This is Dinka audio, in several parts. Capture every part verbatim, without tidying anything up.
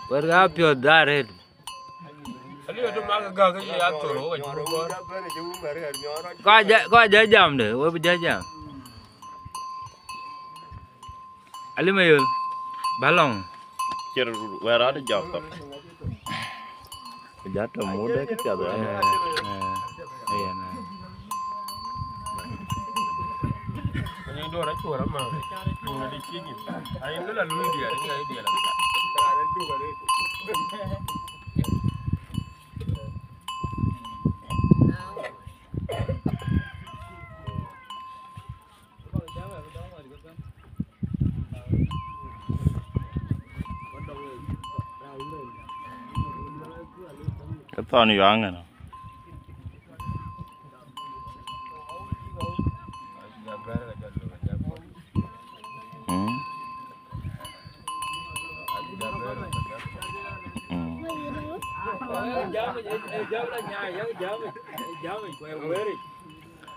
Wɛ̈t ka piɔ̈ɔ̈th dhar rëët. Aliu të mak gäk ke ye athor, wek acï wek gɔ̈ɔ̈r. Kɔc jä, kɔc jä jam de, wek bï jä jam. Ali Mayol, ba lɔ̈ŋ. Cir wɛ̈ɛ̈r rɔt jɔk thok. Ku jat tɔ mut de kë piath wɛ̈ɛ̈r. Eh, eh, eh, eh. Ani dor acuɔr ama, ŋa de cï nyin. Ai, ŋa la lui diɛɛr, ŋa diɛɛr. Ke thɔn yuaŋ ënɔ. Mm. Mm.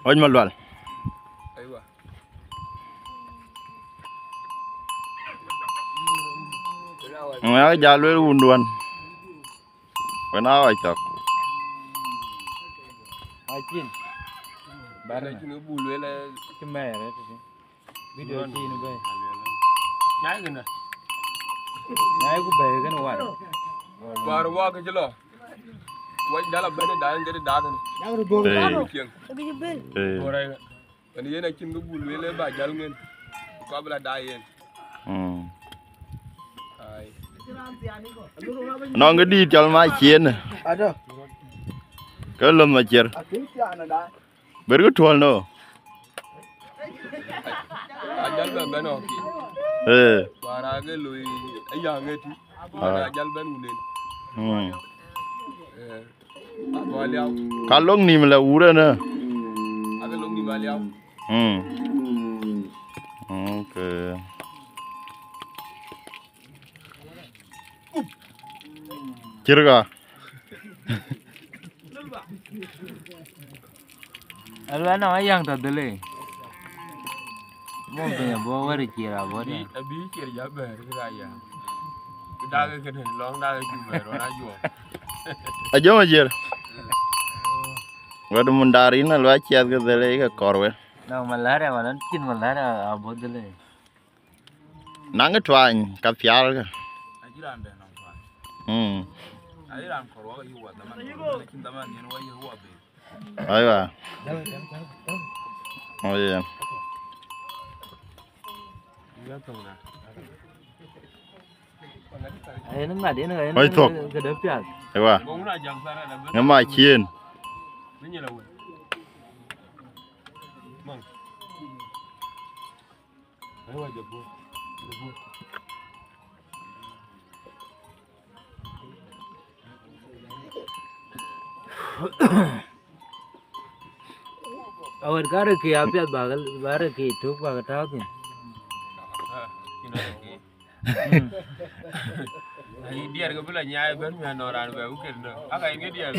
Wec Malual. Aywa. Ŋuɛ̈ɛ̈k jal lueel wunduɔ̈n. Wën aa ɣɔc thɔ̈k. Acin. Bana cïn bul lueel, eh, cï mɛɛr, eh, tëtï. Video cïn bɛ̈ɛ̈i. Nyai kënë. Nyai ku bɛ̈ɛ̈i kënë wan. War wak cï lɔ. Wac dal abɛ̈n ë daai ŋet ë dak kënë. Ee. Ciëŋ. Ee. Ɣɛn yen acïn kë bul lueel ë ba jäl ŋen, ku abï la daai yen. Mm. Ai. Nɔŋ kë dïït cɔl Maciën. Ado. Ke lönh Maciër. Akïn piaan ë daai. Ber kë tuɔl no. Ajäl bɛ bɛ̈n ɔ̈k. Ee. Wär ake loi ë yäŋ ëtï. Ah. Ajäl bɛ̈n wunen. Mm. Ee. Ka lok nïm la wurë në. Ake lok nïm aliau. Mm. Okay. Cirka. Alua na ayang ta dele. Mo piny abɔ̈ wär Ciir abɔ̈ de. Abi, abi Ciir ja bɛ̈ɛ̈r kë aya. Kë dak kënë, lɔŋ dak cuk bɛ̈ɛ̈r wär ajuɔk. Ajɔŋ Ajiër. Wɛ̈t mundar yïn Alua ciɛth ke dhël ke kɔr we. Na malaria wala cïn malaria abɔ̈ dhël. Naŋ ë tuany ka pial ke. Acï raan bɛ̈n nɔm tuany. Mm. Acï raan kɔr wak ayï wa dhaman, cïn dhaman yen wa yï wa bï. Aywa. Oh, yeah. Oi, thok. Këde pial. Ewa. Ŋa Maciën. Awar karë ke apiath bak, bak rë ke tök bak tääu thïn. Ai, diɛɛr ke bï la nyaai bɛ̈n, mi anɔŋ raan bɛ wukër nɔ̈k. Aka yen ke diɛɛr,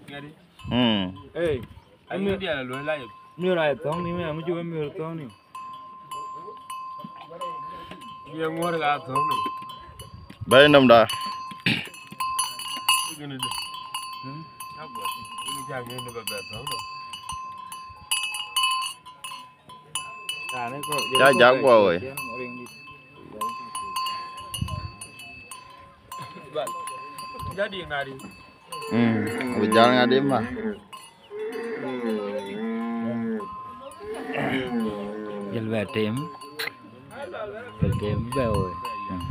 ŋɛ̈t. Mm. Ei, ai, ke diɛɛr luɔi la yep. Mi raan thɔ̈ŋ ni, mi aŋuc wë mi thɔ̈ŋ ni. Ye ŋuɔ̈r ka thɔ̈ŋ ni. Bɛ̈ɛ̈i nɔm da. Gini de. Hmm? Ago. Ini jam ni ba bɛ thɔ̈ŋ ni. Ja, ja guɔ woi. Jadi ŋari. Mm, ku jal ŋadi ma. Jël bɛ tem. Jël tem bɛ woi. Mm.